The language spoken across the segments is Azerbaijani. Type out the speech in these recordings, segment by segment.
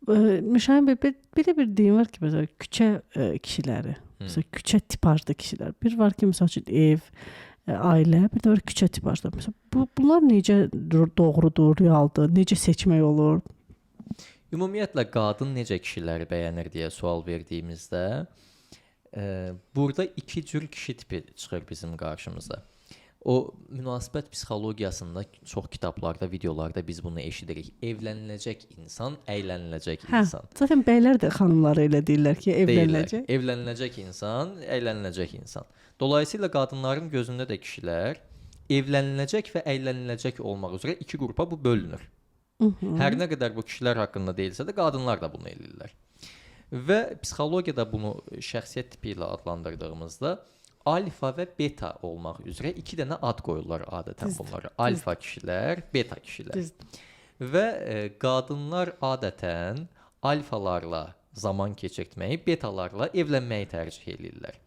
Müşahin bəy, belə bir deyim var ki, məsələn, küçə kişiləri, məsələn, küçə tipajlı kişilər. Bir var ki, məsəl üçün ev, ailə, bir də var küçə tipajlı. Məsələn, bunlar necə doğrudur, realdır, necə seçmək olur? Ümumiyyətlə qadın necə kişiləri bəyənir deyə sual verdiyimizdə, burada iki cür kişi tipi çıxır bizim qarşımıza. O münasibət psixologiyasında çox kitablarda, videolarda biz bunu eşidirik. Evləniləcək insan, əyləniləcək insan. Zaten bəylər də xanımlara elə deyirlər ki, evləniləcək. Deyirlər. Evləniləcək insan, əyləniləcək insan. Dolayısıyla qadınların gözündə də kişilər evləniləcək və əyləniləcək olmaq üzrə iki qrupa bu bölünür. Hər nə qədər bu kişilər haqqında deyilsə də qadınlar da bunu eləyirlər. Və psixologiyada bunu şəxsiyyət tipi ilə adlandırdığımızda alfa və beta olmaq üzrə iki dənə ad qoyurlar adətən bunlara. Alfa kişilər, beta kişilər. Düzdür. Və qadınlar adətən alfalarla zaman keçirtməyi, betalarla evlənməyi tərcih eləyirlər.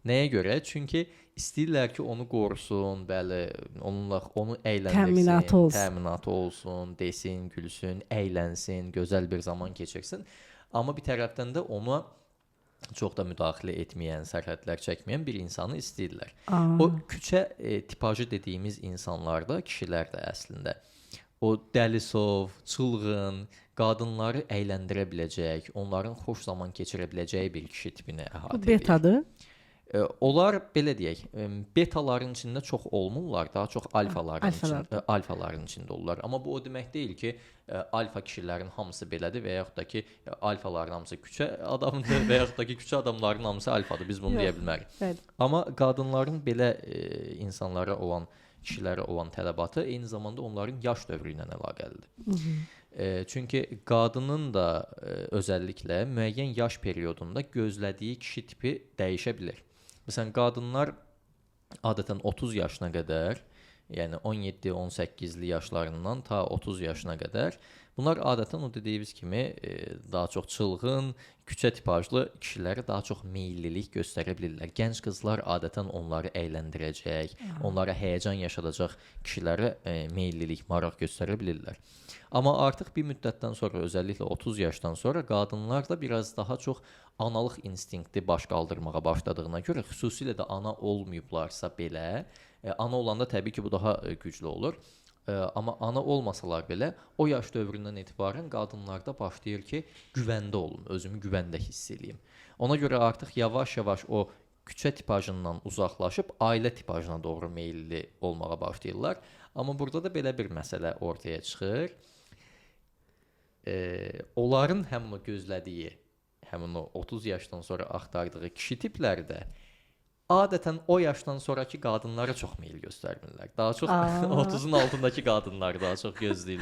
Nəyə görə? Çünki istəyirlər ki, onu qorusun, bəli, onunla onu əyləndirsin, təminatı olsun, təminatı olsun, desin, gülsün, əylənsin, gözəl bir zaman keçirsin. Amma bir tərəfdən də ona çox da müdaxilə etməyən, sərhədlər çəkməyən bir insanı istəyirlər. O küçə tipajı dediyimiz insanlarda, kişilər də əslində o dəlisov, çılğın, qadınları əyləndirə biləcək, onların xoş zaman keçirə biləcəyi bir kişi tipini əhatə edir. Bu betadır. Onlar belə deyək, betaların içində çox olmurlar, daha çox alfaların içində, alfaların içində olurlar. Amma bu o demək deyil ki, alfa kişilərin hamısı belədir və yaxud da ki, alfaların hamısı küçə adamdır və yaxud da ki, küçə adamlarının hamısı alfadır. Biz bunu deyə bilmərik. Bəli. Amma qadınların belə insanlara olan, kişilərə olan tələbatı eyni zamanda onların yaş dövrü ilə əlaqəlidir. Çünki qadının da özəlliklə müəyyən yaş periodunda gözlədiyi kişi tipi dəyişə bilir. Məsələn, qadınlar adətən 30 yaşına qədər, yəni 17-18-li yaşlarından ta 30 yaşına qədər, bunlar adətən o dediyimiz kimi daha çox çılğın, küçə tipajlı kişilərə daha çox meyillilik göstərə bilirlər. Gənc qızlar adətən onları əyləndirəcək, onlara həyəcan yaşadacaq kişilərə meyillilik, maraq göstərə bilirlər. Amma artıq bir müddətdən sonra, özəlliklə 30 yaşdan sonra qadınlar da biraz daha çox analıq instinkti baş qaldırmağa başladığına görə, xüsusilə də ana olmayıblarsa belə, ana olanda təbii ki, bu daha güclü olur. Amma ana olmasalar belə, o yaş dövründən etibarən qadınlarda başlayır ki, güvəndə olum, özümü güvəndə hiss eləyim. Ona görə artıq yavaş-yavaş o küçə tipajından uzaqlaşıb ailə tipajına doğru meyilli olmağa başlayırlar. Amma burada da belə bir məsələ ortaya çıxır. Onların həmin o gözlədiyi, həmin o 30 yaşdan sonra axtardığı kişi tipləri də adətən o yaşdan sonrakı qadınlara çox meyil göstərmirlər. Daha çox 30-un altındakı qadınları daha çox gözləyirlər.